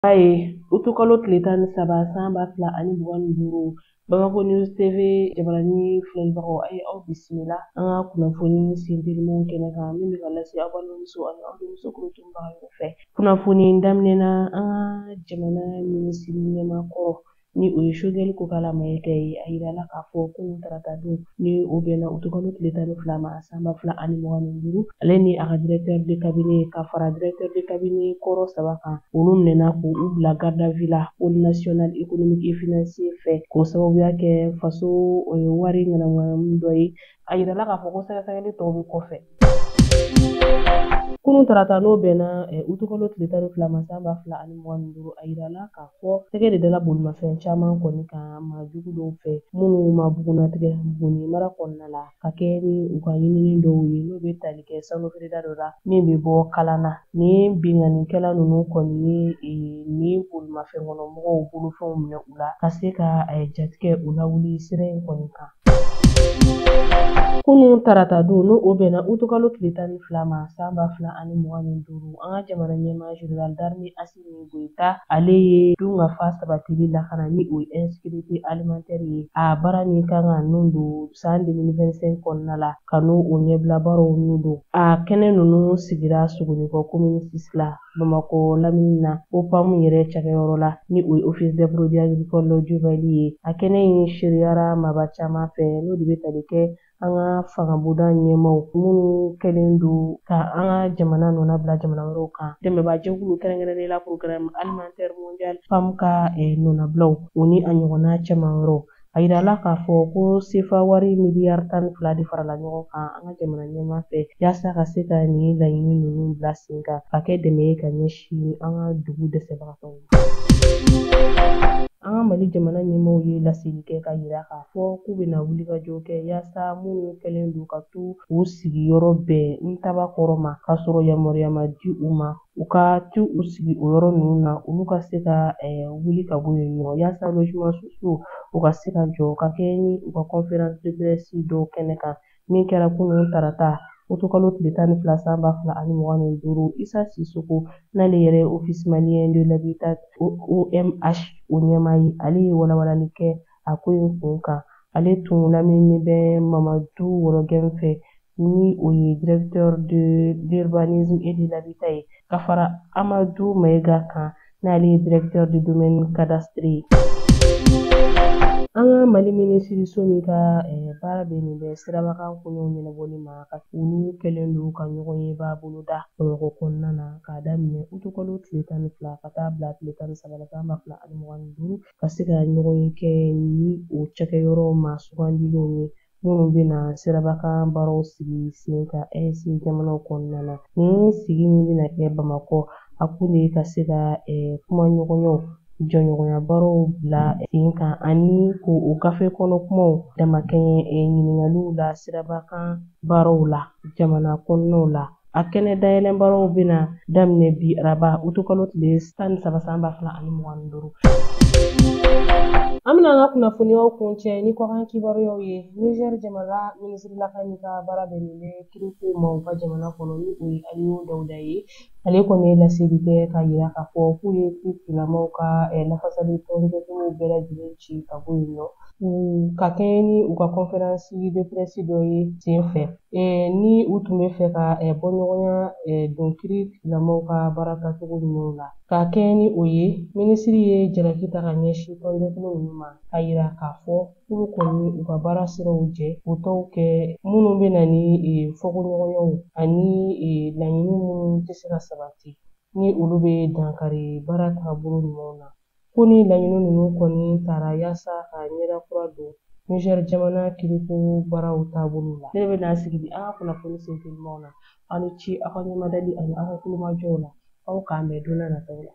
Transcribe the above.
A ye utukalo tile 13 san 2025, Bamako News TV jabarani filɛlibagaw, a ye aw bisimila an ka kunnafoni sentelimanw kɛnɛ kan min bɛ ka lase aw balimamuso ani aw denmuso Korotumu Bagayogo fɛ. Kunnafoni daminɛna, an ka jamana minisiri ɲɛmaa kɔrɔ ni o ye Choguel Kokala Mayiga ye, a yirala k'a fɔ ko tarata don ni o bɛnna utukalo tile 12 ma san 2025, ale ni a ka directeur de cabinet ka fara directeur de cabinet kɔrɔ saba kan, olu minɛna k'u bila garde à vue la pôle national économique et financier fɛ, k'o sababuya kɛ faso wari ŋanamuŋanamu dɔ ye. A yirala k'a fɔ ko sɛgɛsɛgɛli tɔw bɛ kɔfɛ. Kunun tarata n'o bɛnna utukalo tile 12 ma san 2025, a yirala k'a fɔ tɛgɛ de dala bolimafɛn caman kɔni kan maa jugu dɔw fɛ minnu ma bugunnatigɛ Buguni mara kɔnɔna la, ka kɛ ni u ka ɲinini dɔw ye n'o bɛ tali kɛ sanufeereda dɔ la min bɛ bɔ Kalana. Nin binkannikɛla ninnu kɔni ye nin bolimafɛn kɔnɔmɔgɔw bolofɛnw minɛ u la ka se ka jatigɛ u lawuli sira in kɔni kan. Kunun tarata don n'o o bɛnna utukalo tile 12 ma san 2025, an ka jamana ɲɛmaa général d'armée Assimi Goïta, ale ye dunkafa sabatili lakana ni o ye insécurité alimentaire ye, a baara min kan ka nun don san 2025 kɔnɔna la, ka n'o o ɲɛbila baaraw nun don. A kɛnɛ ninnu sigira Sogonikɔ commune 6 la, Bamakɔ lamini na, OPAM yɛrɛ cakɛyɔrɔ la ni o ye Office des produits agricoles du Mali ye. A kɛnɛ in seereyara maaba caman fɛ, n'o de bɛ tali kɛ an ka fangabonda ɲɛmaaw minnu kɛlen don ka an ka jamana nɔnabila jamana wɛrɛw kan, dɛmɛbaajɛkulu kɛrɛnkɛrɛnnen la Programme alimentaire mondial PAM ka nɔnabilaw, o ni a ɲɔgɔnna caman wɛrɛw. A yirala k'a fɔ ko sefa wari miliyari 12 de farala ɲɔgɔn kan an ka jamana ɲɛmaa fɛ yaasa ka se ka nin laɲini ninnu bila sen kan, ka kɛ dɛmɛ ye ka ɲɛsin an ka dugu dɛsɛbagatɔw ma. An ka Mali jamana ɲɛmaaw ye laseli kɛ ka yira k'a fɔ k'u bɛna wulikajɔ kɛ yaasa minnu kɛlen don ka to u sigiyɔrɔ bɛn Ntabakɔrɔ ma k'a sɔrɔ yamaruya ma di u ma, u ka t'u u sigi o yɔrɔ ninnu na, olu ka se ka wuli ka bɔ yen nɔ yaasa logement sociaux u ka se ka jɔ, ka kɛ ni u ka conférence de presse dɔw kɛnɛ kan min kɛra kunun tarata utukalo tile 12 san 2025. Isa Sisoko, n'ale yɛrɛ ye Office malien de l'habitat OMH o ɲɛmaa ye, ale ye walawalali kɛ a ko in kun kan. Ale tun lamɛnni bɛ Mamadu Wɔrɔgɛn fɛ ni o ye directeur de l'urbanisme et de l'habitat ye, ka fara Amadu Mayiga kan n'ale ye directeur du domaine cadastre ye. An ka Mali minisiriso min ka baara bɛnnen bɛ sirabakan koɲɛw ɲɛnabɔli ma, ka olu kɛlen don ka ɲɔgɔn ye b'a boloda Bamakɔ kɔnɔna na k'a daminɛ utukalo tile 12 ka taa bila tile 13 la san 2025, ka se ka ɲɔgɔn ye kɛ ni o cakɛyɔrɔ maa sugandilenw ye minnu bɛna sirabakan baaraw sigi sen kan AES jamanaw kɔnɔna na. Nin sigi min bɛna kɛ Bamakɔ, a kun de ye ka se ka kumaɲɔgɔnyaw jɔɲɔgɔnya baaraw bila sen kan ani k'o gafe kɔnɔ kumaw damakɛɲɛ ɲininkaliw la sirabakan baaraw la jamana kɔnɔnaw la. A kɛnɛ dayɛlɛn baaraw bɛna daminɛ bi araba utukalo tile 13 san 2025. An bɛna an ka kunnafoniyaw kuncɛ ni kɔkan kibaruyaw ye. Niger jamana minisiri min ka baara bɛnnen bɛ kiriko ma u ka jamana kɔnɔ, ni o ye Aliyu Dawuda ye, ale kɔni ye laseli kɛ ka yira k'a fɔ k'u ye kiiritigɛlamaaw ka lafasali tɔnjɛkuluw bɛɛ lajɛlen ci ka bɔ yen nɔ, ka kɛɲɛ ni u ka conférence de presse dɔ ye sen fɛ ni u tun bɛ fɛ ka bɔɲɔgɔnya don kiiritigɛlamaaw ka baara taacogo ɲumanw la. Ka kɛɲɛ ni o ye, minisiri ye jalaki ta ka ɲɛsin tɔnjɛkulu ninnu ma ka yira k'a fɔ k'olu kɔni u ka baara siraw jɛ k'u tɔw kɛ minnu bɛ na ni fɔkoɲɔgɔnyaw ani laɲini minnu tɛ se ka sabati ni olu bɛ dankari baara taabolo ɲumanw na. Ko ni laɲini ninnu kɔni taara yaasa ka ɲɛda kura don Niger jamana kiriko baaraw taabolo la. Ne bɛ n'a sigi bi an ka kunnafoni sentelimanw na. Aw ni ce aw ka ɲɛmadali ani aw ka kulomajɔw la. Aw k'an bɛn don n'a nataw la.